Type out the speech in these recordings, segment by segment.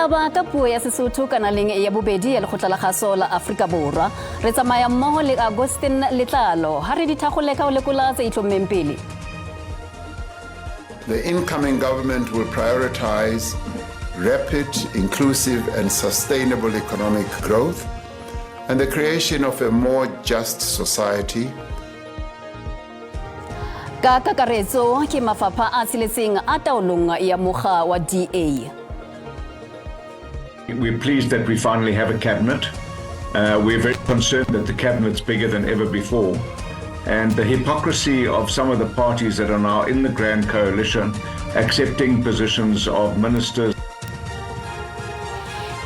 Ditaba ka puo ya Sesotho kanaleng ya bobedi ya Lekgotla la Kgaso la Afrika Borwa. Re tsamaya mmoho le Augustin Letlalo ha re di thakgole ka ho lekola tse itlhommeng pele. The incoming government will prioritize rapid, inclusive and sustainable economic growth and the creation of a more just society. Ka kakaretso ke mafapha a tsheletseng a taolong ya mokga wa DA. We're pleased that we finally have a cabinet. We're very concerned that the cabinet's bigger than ever before. And the hypocrisy of some of the parties that are now in the Grand Coalition accepting positions of ministers.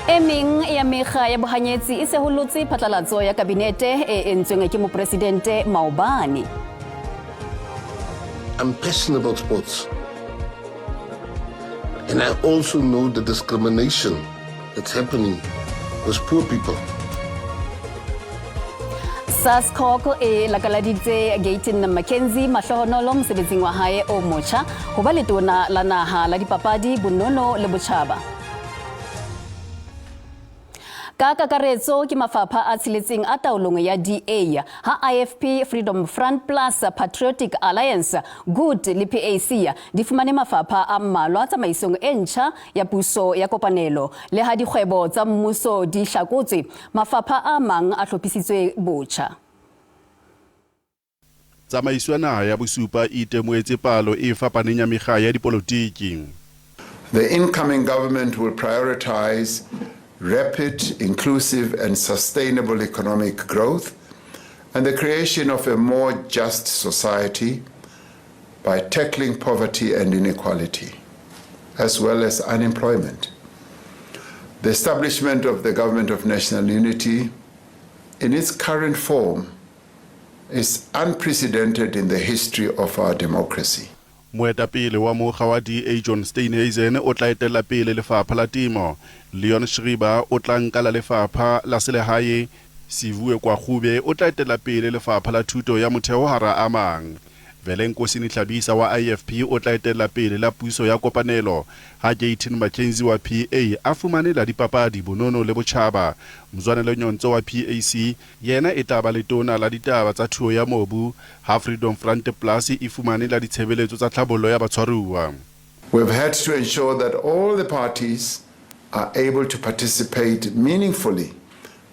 E meng ya mekga ya bohanyetsi e seholotse phatlalatso ya kabinete e entsweng ke mopresidente maobane. I'm passionate about sports. And I also know the discrimination that's happening with poor people. SASCOC e lakaladitse Gayton McKenzie mahlohonolo mosebetsing wa hae o motjha ho ba letona la naha la dipapadi, bonono le botjhaba. Ka kakaretso ke mafapha a tsheletseng a taolong ya DA ha IFP, Freedom Front Plus, Patriotic Alliance, Good le PAC di fumane mafapha a mmalwa tsamaisong e ntjha ya puso ya kopanelo. Le ha dikgwebo tsa mmuso di hlakotswe, mafapha a mang a hlophisitswe botjha. Tsamaiso ya naha ya bosupa e itemohetse palo e fapaneng ya mekga ya dipolotiki. The incoming government will prioritize rapid, inclusive and sustainable economic growth and the creation of a more just society by tackling poverty and inequality, as well as unemployment. The establishment of the Government of National Unity in its current form is unprecedented in the history of our democracy. Moetapele wa mokga wa DA John Steenhuisen o tla etella pele lefapha la temo, Leon Schreiber o tla nka la lefapha la selehae, Siviwe Gwarube o tla etella pele lefapha la thuto ya motheo hara a mang. Velenkosini Hlabisa wa IFP o tla etella pele la puso ya kopanelo, ha Gayton McKenzie wa PA a fumane la dipapadi, bonono le botjhaba. Mzwanele Nyhontso wa PAC yena e tla ba letona la ditaba tsa thuo ya mobu, ha Freedom Front Plus e fumane la ditshebeletso tsa tlhabollo ya batshwaruwa. We've had to ensure that all the parties are able to participate meaningfully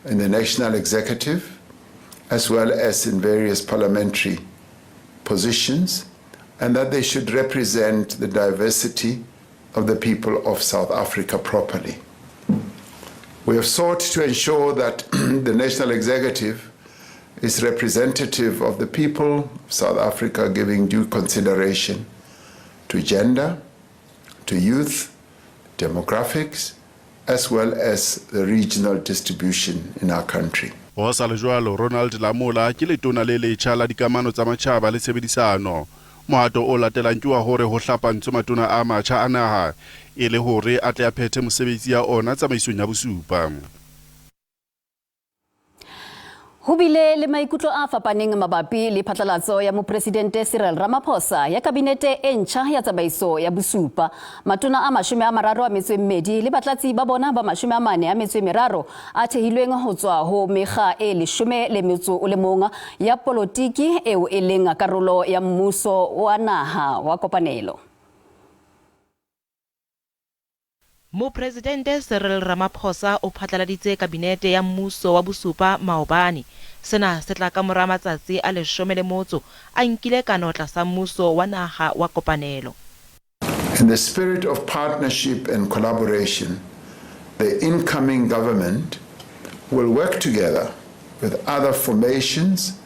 in the national executive as well as in various parliamentary positions, and that they should represent the diversity of the people of South Africa properly. We have sought to ensure that the national executive is representative of the people of South Africa, giving due consideration to gender, to youth, demographics, as well as the regional distribution in our country. Ho sa le jwalo, Ronald Lamola ke letona le letjha la dikamano tsa matjhaba le tshebedisano. Mohato o latelang ke wa hore ho hlapantswe matona a matjha a naha e le hore a tle a phethe mosebetsi ya ona tsamaisong ya bosupa. Ho bile le maikutlo a fapaneng mabapi le phatlalatso ya Mopresidente Cyril Ramaphosa ya kabinete e ntjha ya tsamaiso ya bosupa. Matona a 32 le batlatsi ba bona ba 43 a thehilweng ho tswa ho mekga e 11 ya polotiki eo e leng karolo ya mmuso wa naha wa kopanelo. Mopresidente Cyril Ramaphosa o phatlaladitse kabinete ya mmuso wa bosupa maobane. Sena se tla kamora matsatsi a 18 a nkile kano tlasa mmuso wa naha wa kopanelo. In the spirit of partnership and collaboration, the incoming government will work together with other formations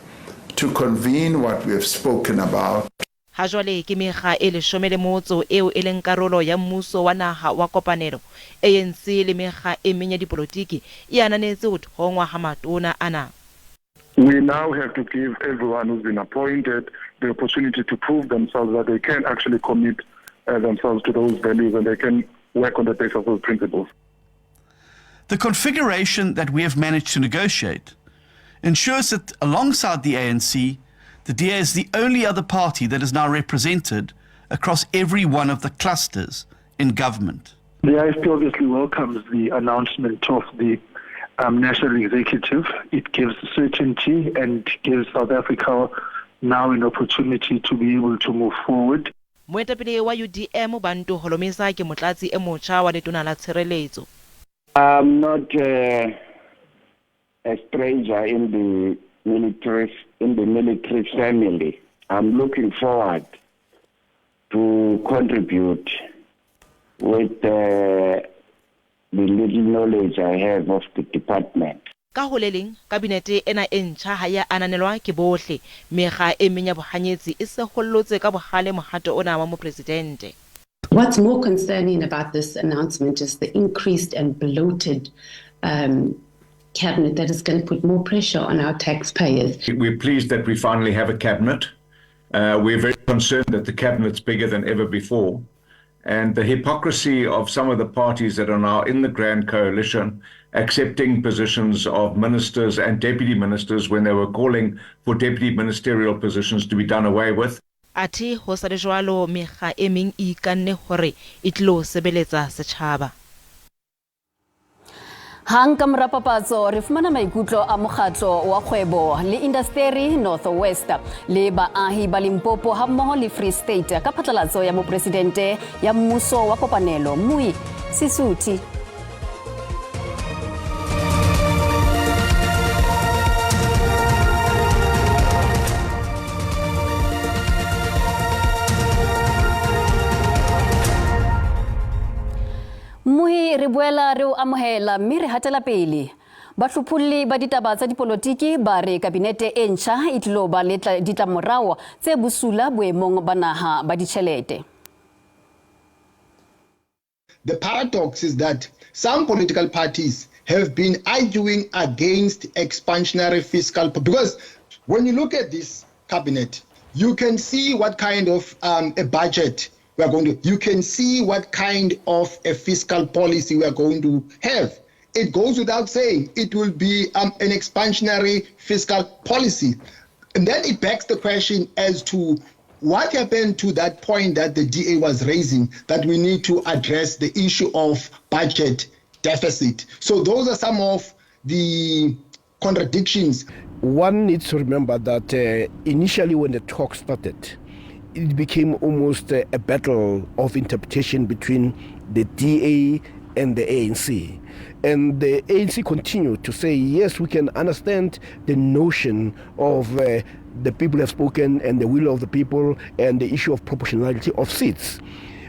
to convene what we have spoken about. Ha jwale ke mekga e 18 eo e leng karolo ya mmuso wa naha wa kopanelo. ANC le mekga e meng ya dipolotiki e ananetse ho thongwa ha matona ana. We now have to give everyone who's been appointed the opportunity to prove themselves that they can actually commit themselves to those values and they can work on the basis of those principles. The configuration that we have managed to negotiate ensures that alongside the ANC, the DA is the only other party that is now represented across every one of the clusters in government. The IFP obviously welcomes the announcement of the National Executive. It gives certainty and gives South Africa now an opportunity to be able to move forward. Moetapele wa UDM Bantu Holomisa ke motlatsi e motjha wa letona la tshireletso. I'm not a stranger in the military family. I'm looking forward to contribute with the little knowledge I have of the department. Ka ho le leng, kabinete ena e ntjha ha ya ananelwa ke bohle. Mekga e meng ya bohanyetsi e sehollotse ka bohale mohato ona wa mopresidente. What's more concerning about this announcement is the increased and bloated cabinet that is going to put more pressure on our taxpayers. We're pleased that we finally have a cabinet. We're very concerned that the cabinet's bigger than ever before. And the hypocrisy of some of the parties that are now in the Grand Coalition accepting positions of ministers and deputy ministers when they were calling for deputy ministerial positions to be done away with. Athe ho sa le jwalo mekga e meng e ikanne hore e tlo sebeletsa setjhaba. Hang ka mora papatso re fumana maikutlo a mokgatlo wa kgwebo le indasteri North West le baahi ba Limpopo hammoho le Free State ka phatlalatso ya mopresidente ya mmuso wa kopanelo Mui Sisuthi. Mui re boela re o amohela mme re hatela pele. Bahlopholli ba ditaba tsa dipolotiki ba re kabinete e ntjha e tlilo ba le ditlamorao tse bosula boemong ba naha ba ditjhelete. The paradox is that some political parties have been arguing against expansionary fiscal, because when you look at this cabinet, you can see what kind of a budget we are going to, you can see what kind of a fiscal policy we are going to have. It goes without saying, it will be an expansionary fiscal policy. And then it begs the question as to what happened to that point that the DA was raising, that we need to address the issue of budget deficit. So those are some of the contradictions. One needs to remember that initially when the talk started, it became almost a battle of interpretation between the DA and the ANC. And the ANC continued to say, yes, we can understand the notion of the people have spoken and the will of the people and the issue of proportionality of seats.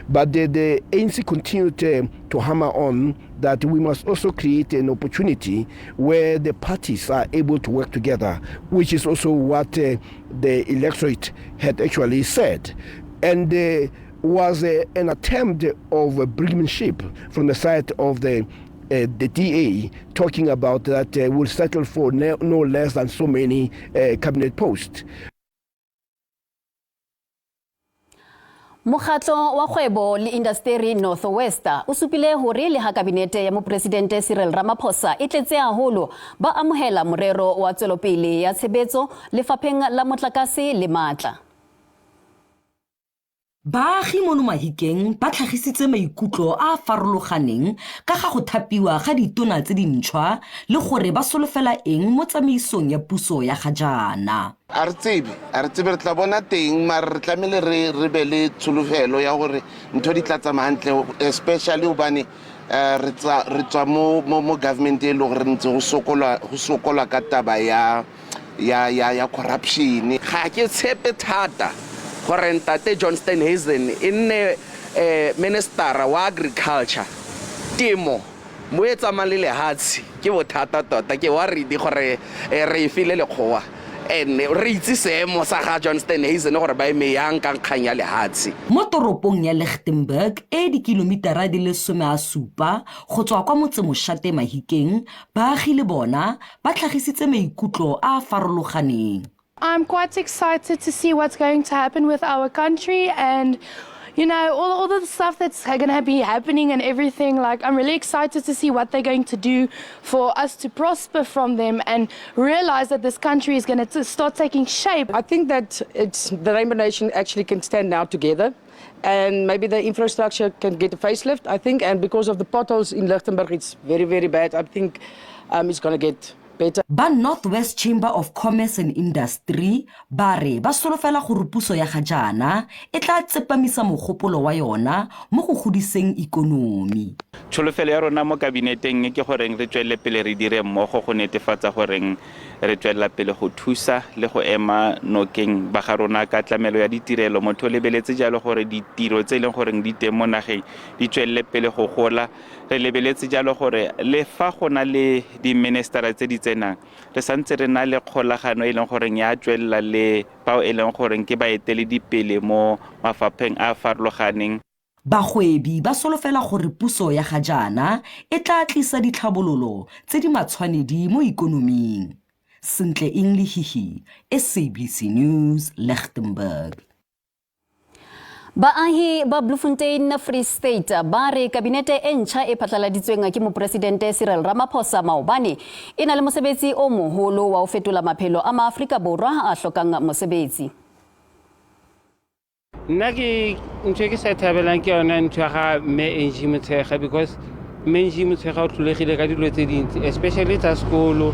But the ANC continued to hammer on that we must also create an opportunity where the parties are able to work together, which is also what the electorate had actually said. And there was an attempt of brinkmanship from the side of the DA, talking about that we'll settle for no less than so many cabinet posts. Mokgatlo wa kgwebo le indasteri North West o supile hore le ha kabinete ya mopresidente Cyril Ramaphosa e tletse haholo ba amohela morero wa tswelopele ya tshebetso lefapheng la motlakase le matla. Baagi mono Mahikeng ba tlhagisitse maikutlo a a farologaneng ka ga go thapiwa ga ditona tse dintšhwa le gore ba solofela eng mo tsamaisong ya puso ya ga jaana. A re tsebe re tla bona teng mare re tlamehile re be le tsholofelo ya gore ntho di tla tsamaya hantle, especially hobane re tswa mo government e leng gore re ntse go sokolwa ka taba ya corruption. Ga ke tshepe thata gore ntate John Steenhuisen e nne minister wa agriculture, temo mo e tsamayang le lehatshe ke bothata tota. Ke worried gore re e file lekgowa and re itse seemo sa ga John Steenhuisen gore ba eme yang ka nkgang ya lehatshe. Mo toropong ya Lichtenburg e dikilomitara di le 17 go tswa kwa motsemoshate Mahikeng, baagi le bona ba tlhagisitse maikutlo a a farologaneng. I'm quite excited to see what's going to happen with our country and, you know, all the stuff that's going to be happening and everything. Like, I'm really excited to see what they're going to do for us to prosper from them and realize that this country is going to start taking shape. I think that it's the Rainbow Nation actually can stand now together And maybe the infrastructure can get a facelift, I think. And because of the potholes in Lichtenburg, it's very, very bad. I think it's going to get better. Ba North West Chamber of Commerce and Industry ba re ba solofela gore puso ya ga jaana e tla tsepamisa mogopolo wa yona mo go godiseng ikonomi. Tsholofelo ya rona mo kabineteng ke goreng re tswelele pele re dire mmogo go netefatsa goreng re tswelela pele go thusa le go ema nokeng ba ga rona ka tlamelo ya ditirelo. Motho o lebeletse jalo gore ditiro tse e leng goreng di teng mo nageng di tswelele pele go gola. Re lebeletse jalo gore le fa go na le diministera tse di tsenang, re santse re na le kgolagano e leng goreng ya tswelela le bao e leng goreng ke baeteledipele mo mafapheng a a farologaneng. Bagwebi ba solofela gore puso ya ga jaana e tla tlisa ditlhabololo tse di matshwanedi mo ikonoming. Sentle Eng Lehihi, SABC News, Lichtenburg. Baahi ba Bloemfontein Free State ba re kabinete e ntjha e phatlaladitsweng ke Mopresidente Cyril Ramaphosa maobane e na le mosebetsi o moholo wa ho fetola maphelo a Maafrika Borwa a hlokang mosebetsi. Nna ke ntho e ke sa e thabelang ke yone ntho ya ga mme Angie Motshekga, because mme Angie Motshekga o tlholegile ka dilo tse dintsi, especially tsa sekolo.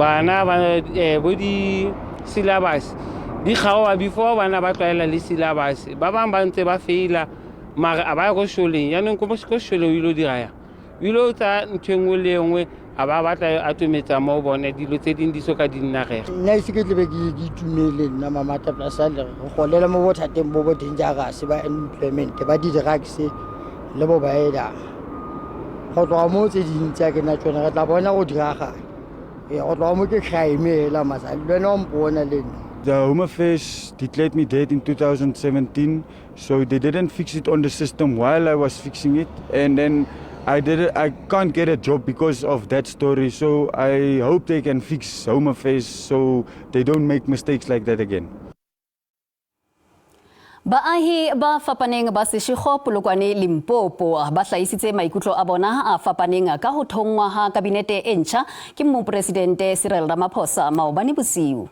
Bana ba bo di-syllabus di kgaoga before bana ba tlwaela le syllabus, ba bangwe ba ntse ba faila mare a ba ya ko sekoleng. Jaanong ko sekoleng o ile o dira yang? O ile o tsaya ntho e nngwe le e nngwe a ba batla a tometsa mo bone, dilo tse dingwe di so ka di nnagega. Nna ise ke tlebe ke itumele nna mamata plus le re golela mo bothateng bo bo dangerous ba unemployment, ba di-drugs le bo baedang. Go tloga mo tse dintsi a ke na tsone re tla bona go diragala. Ee, go tloga mo ke crime hela masali, le wena o mpona le nna. The Home Affairs declared me dead in 2017, so they didn't fix it on the system while I was fixing it, and then I did I can't get a job because of that story. So I hope they can fix Home Affairs so they don't make mistakes like that again. Baahi ba fapaneng ba Seshego, Polokwane, Limpopo ba hlahisitse maikutlo a bona a fapaneng ka ho thonngwa ha kabinete e ntjha ke Mopresidente Cyril Ramaphosa maobane bosiu.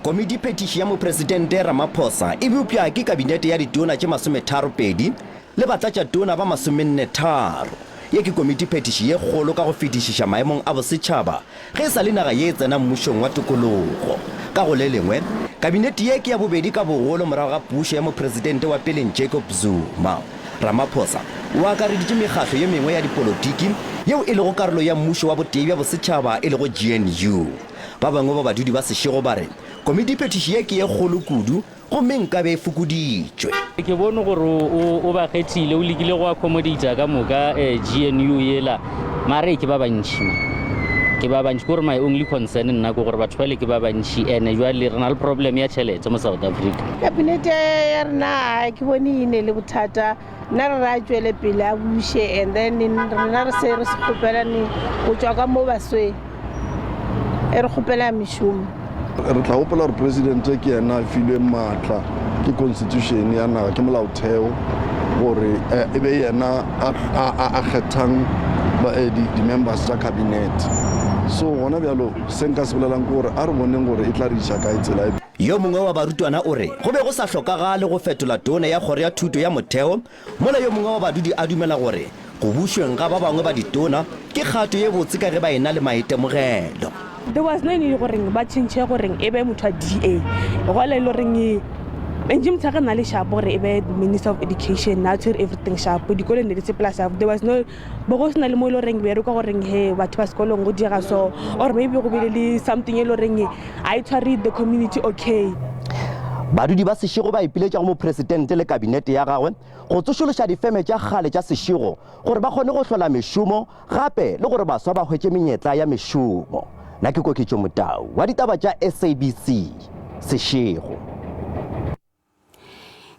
Komiti phetiši ya Mopresidente Ramaphosa e bopša ke kabinete ya ditona tše 32 le batlatšatona ba 43. Ye ke komiti phetiši ye kgolo ka go fetišiša maemong a bosetšhaba ge e sa le naga ye e tsena mmušong wa tokologo. Ka go le lengwe, kabinete ye ke ya bobedi ka bogolo morago ga pušo ya Mopresidente wa peleng Jacob Zuma. Ramaphosa o akareditše mekgahlo ye mengwe ya dipolotiki yeo e lego karolo ya mmušo wa botee bja bosetšhaba e lego GNU. Ba bangwe ba badudi ba Seshego ba re komitiphethiši ye ke ye kgolo kudu gomme nkabe e fokoditšwe. Ke bone gore o ba kgethile, o lekile go accommodata ka moka GNU yela, mare ke ba bantši man, ke ba bantši. Ke gore my only concern nna ke gore batho bale ke ba bantši, ene jwale re na le problem ya tšhelete mo South Africa. Kabinete ya rena ke bone e ne le bothata, nna re re a tšwele pele a buše, and then rena re se re se kgopelane go tšwa ka mo basweng, e re kgopela mešomo. Re tla gopola gore presidente ke yena a filwe maatla ke constitution ya naga, ke molaotheo, gore e be yena a kgethang di-members tša cabinet. So gona bjalo se nka se bolelang ke gore a re boneng gore e tla re iša kae tsela e. Yo mongwe wa barutwana o re go be go sa hlokagale go fetola tona ya kgoro ya thuto ya motheo, mola yo mongwe wa badudi a dumela gore go bušweng ga ba bangwe ba ditona ke kgato ye botse ka ge ba e-na le maitemogelo. There was no need goreng ba change goreng e be motho wa DA, gola e le goreng Angie Motshekga nna le sharp gore e be Minister of Education, na tshwere everything sharp, dikolo ne di sepela sharp. There was no bo go sena le mo e le goreng be re kwa goreng he batho ba sekolong go dira so, or maybe go bile le something e le goreng a e tshware the community okay. Badudi ba Seshego ba ipiletša go mopresidente le kabinete ya gagwe go tsošološa difeme tša kgale tša Seshego gore ba kgone go hlola mešomo gape le gore baswa ba hwetše menyetla ya mešomo. Nna ke Koketšo Motau wa ditaba tša SABC, Seshego.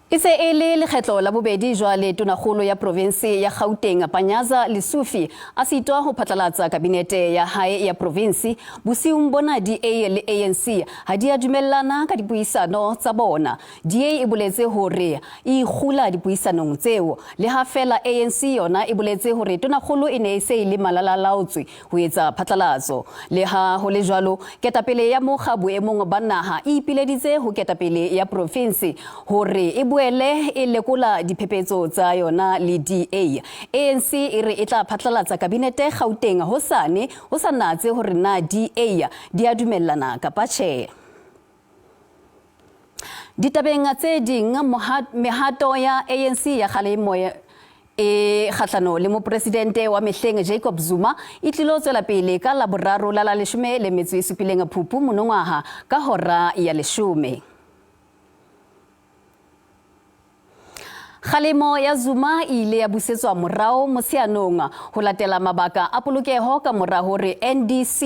E E se e le lekgetlo la bobedi jwale tonakgolo ya provinsi ya Gauteng Panyaza Lesufi a sitwa ho phatlalatsa kabinete ya hae ya provinsi. Bosiung bona DA le ANC ha di a dumellana ka dipuisano tsa bona. DA e boletse hore e ikgula dipuisanong tseo, le ha feela ANC yona e boletse hore tonakgolo e ne e se e le malalalaotswe ho etsa phatlalatso. Le ha ho le jwalo, ketapele ya mokga boemong ba naha e ipileditse ho ketapele ya provinsi hore e boele e lekola diphephetso tsa yona le DA. ANC e re e tla phatlalatsa kabinete Gauteng hosane, ho sa natse hore na DA di a dumellana kapa tjhe. Ditabeng tse ding, mehato ya ANC ya kgalemo e kgahlano le mopresidente wa mehleng Jacob Zuma e tlilo tswela pele ka Laboraro la la 17 Phupu monongwaha ka hora ya 10. Kgalemo ya Zuma e ile ya busetswa morao Motsheanong ho latela mabaka a polokeho ka mora hore NDC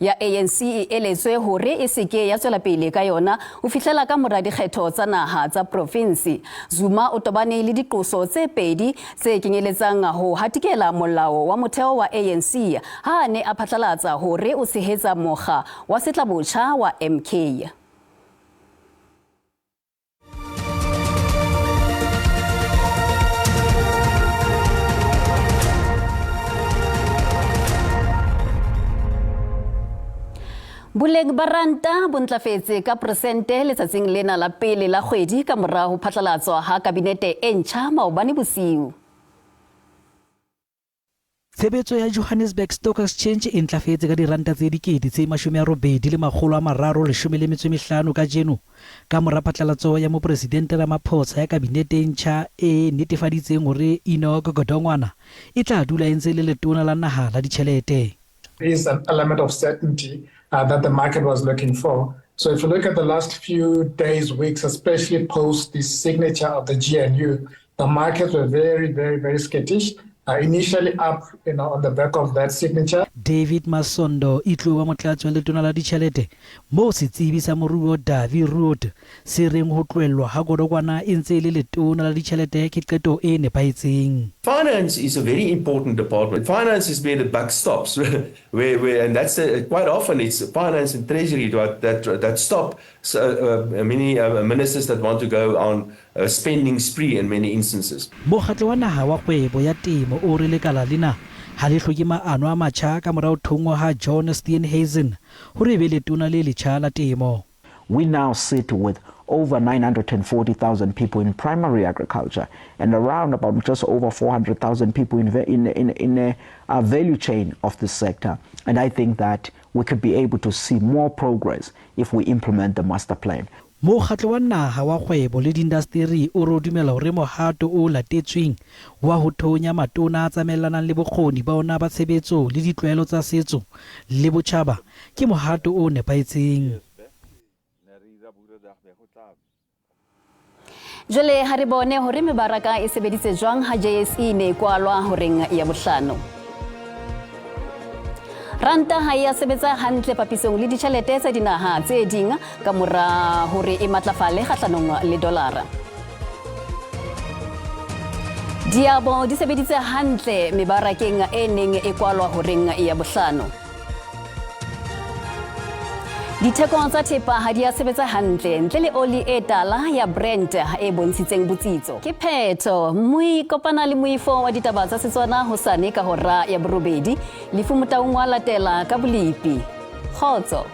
ya ANC e eletswe hore e seke ya tswela pele ka yona ho fihlela ka mora dikgetho tsa naha tsa provinsi. Zuma o tobane le diqoso tse pedi tse kenyeletsang ho hatikela molao wa motheo wa ANC ha a ne a phatlalatsa hore o tshehetsa mokga wa setlabotjha wa MK. Boleng ba ranta bo ntlafetse ka persente letsatsing lena la pele la kgwedi ka mora ho phatlalatswa ha kabinete e ntjha maobane bosiu. Tshebetso ya Johannesburg Stock Exchange e ntlafetse ka diranta tse 8 315 kajeno ka mora phatlalatso ya mopresidente Ramaphosa ya kabinete e ntjha e netefaditseng hore Enoch Godongwana e tla dula e ntse le letona la naha la ditjhelete. Is an element of certainty that the market was looking for. So if you look at the last few days, weeks, especially post the signature of the GNU, the markets were very, very, very skittish. Initially up on the back of that signature. David Masondo e tlo ba motlatsi wa letona la ditjhelete moo setsebi sa moruo Dawie Roodt se reng ho tlohellwa ha Godongwana e ntse e le letona la ditjhelete ke qeto e nepahetseng. Finance is a very important department. Finance is where the buck stops, where and that's quite often it's finance and treasury that stop many ministers that want to go on a spending spree in many instances. Mokgatlo wa naha wa kgwebo ya temo o re lekala lena ha le hloke maano a matjha ka mora ho thonngwa ha John Steenhuisen hore e be letona le letjha la temo. We now sit with over 940,000 people in primary agriculture and around about just over 400,000 people in a value chain of this sector. And I think that we could be able to see more progress if we implement the master plan. Mokgatlo wa naha wa kgwebo le diindasteri o re o dumela hore mohato o latetsweng wa ho thonya matona a tsamaelanang le bokgoni ba ona ba tshebetso le ditlwaelo tsa setso le botjhaba ke mohato o nepahetseng. Jwale ha re bone hore mebaraka e sebeditse jwang ha JSE ne e kwalwa horeng ya 5. Ranta ha e a sebetsa hantle papisong le ditjhelete tsa dinaha tse ding ka mora hore e matlafale kgahlanong le dolara. Diabo di sebeditse hantle mebarakeng e neng e kwalwa horeng ya 5. Ditheko tsa thepa ha di a sebetsa hantle ntle le oli e tala ya Brent e bontshitseng botsitso. Ke phetho, moi kopana le moifo wa ditaba tsa Setswana hosane ka hora ya 8. Lefu Motaung wa latela ka bolipi. Kgotso.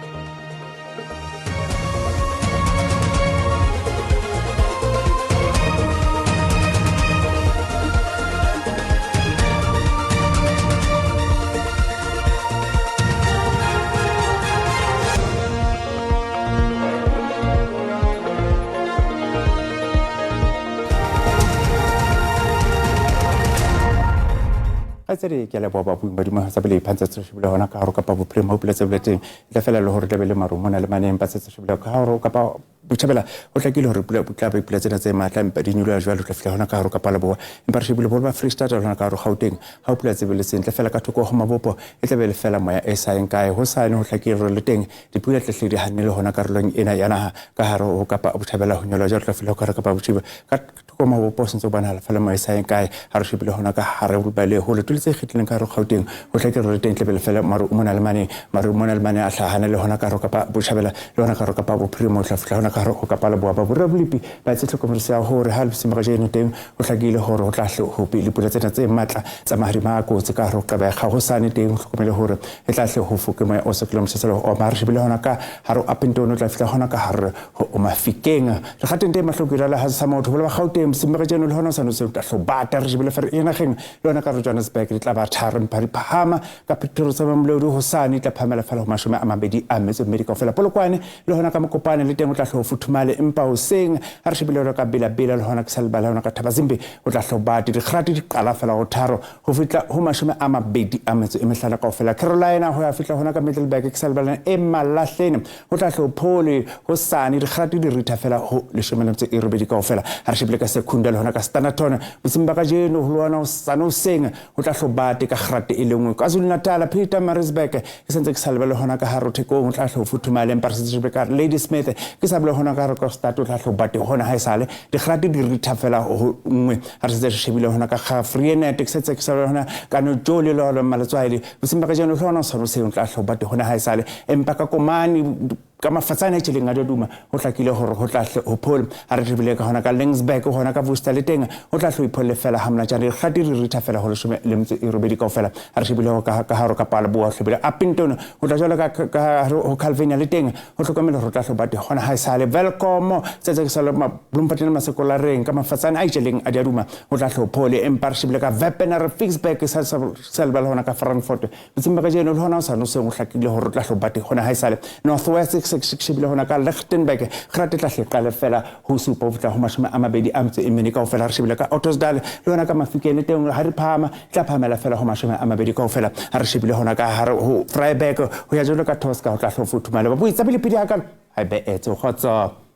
Kgaitsedi, ke a leboha babuing badimo tsa pele phantse tse shebile hona ka hare kapa bophirima ho pula tse bile teng e tla fela le hore tlabe le maru mona le maneng ba tse shebile ka hare kapa Botjhabela ho hlakile hore pula tla ba pula tsena tse matla empa di nyoloha jwalo tla fihla hona ka hare Kapa Leboa. Empa re shebile boholo ba Free State le hona ka hare Gauteng ha pula tse be le sentle fela ka thoko ho mabopo e tla be le fela moya e sa yeng kae. Hosane ho hlakile hore le teng dipula tle hle di hanne le hona karolong ena ya naha ka hare ho Kapa Botjhabela ho nyoloha jwalo tla fihla ka hare Kapa Botjhabela ka thoko ho mabopo ho sentse ho bonahala fela moya e sa yeng kae. Ha re shebile hona ka hare ho Baleho le tule tse ikgethileng ka hare Gauteng ho hlakile hore le teng tle be le fela maru mona le mane maru mona le mane a hlahane le hona ka hare Kapa Botjhabela le hona ka hare Kapa Bophirima ho tla fihla hona ka hare ho Kapa Leboa. Ba borabolipi ba etse tlhokomediso ya hore ha bosiu ba kajeno teng ho hlakile hore ho tla hle ho be le pula tsena tse matla tsa mahadima a kotsi ka hare ho Gqeberha. Hosane teng ho hlokomele hore e tla hle ho foke moya o sokileng moseselo ho oma. Re shebile hona ka hare ho Upington ho tla fihla hona ka hare ho Mafikeng. Lekgateng teng mahloko la ha sa motho bola ba Gauteng bosiu ba kajeno le hona ho sa no se tla hlobata. Re shebile fere e nageng le hona ka hare Johannesburg di tla ba tharo empa di phahama ka Pretoria tsa Mamelodi hosane e tla phahamela fela ho 22 kaofela. Polokwane le hona ka Mokopane le teng o tla hlo futhumale empa hoseng ha re shebile hona ka Bela Bela le hona ke sa lebala hona ka Thabazimbi o tla hlo bate dikgati di qala fela ho 3 ho fihla ho 25 kaofela. Carolina ho ya fihla hona ka Middelburg ke sa lebala e Malahleni ho tla hlo phole hosane dikgati di ritha fela ho 18 kaofela. Ha re shebile ka Secunda le hona ka Standerton bosiung ba kajeno ho lwana hosane hoseng ho tla hlo bate ka kgrate e le nngwe. KwaZulu-Natal Pietermaritzburg ke sentse ke sa lebale hona ka hare Thekong ho tla hlo futhumale empa re sentse re ka Ladysmith ke sa lebale hona ka hare Kokstad ho tla hlo bate hona ha esale dikgrate di ritha fela ho nngwe. Ha re sentse re shebile hona ka Graaff-Reinet ke sentse ke sa lebale hona ka Nojoli le hona Maletswai bosiung ba kajeno le hona hosane hoseng ho tla hlo bate hona ha esale empa ka Komane ka mafatsane a tšeleng a Doduma ho hlakile hore ho tla hle ho phole. Ha re shebile ka hona ka Laingsburg hona ka Worcester le teng ho tla hle ho ipholle fela ha monatjana dikgati di ritha fela ho 18 kaofela. Ha re shebile ho ka hare Kapa Leboa ho hlobile Upington ho tla jwalo ka hare ho Calvinia le teng ho hlokomele hore ho tla hle ho bate hona ha esale Welkom tse tse ke sa le Bloemfontein Masekolareng ka mafatsane a itšeleng a Doduma ho tla hle ho phole empa re shebile ka Wepener Ficksburg sa lebala hona ka Frankfurt bosiung ba kajeno le hona ho sa no seng ho hlakile hore o tla hlo bate hona ha esale North West se shebile hona ka Lichtenburg kgrate tla hle qale fela ho 7 ho fihla ho 24 kaofela. Re shebile ka Ottosdal le hona ka Mafikeng teng ha re phahama tla phahamela fela ho 20 kaofela. Ha re shebile hona ka hare ho Vryburg ho ya jwalo ka Tosca ho tla hlo futhumale. Ba buitsa pele pedi ha ka ha be etse kgotso.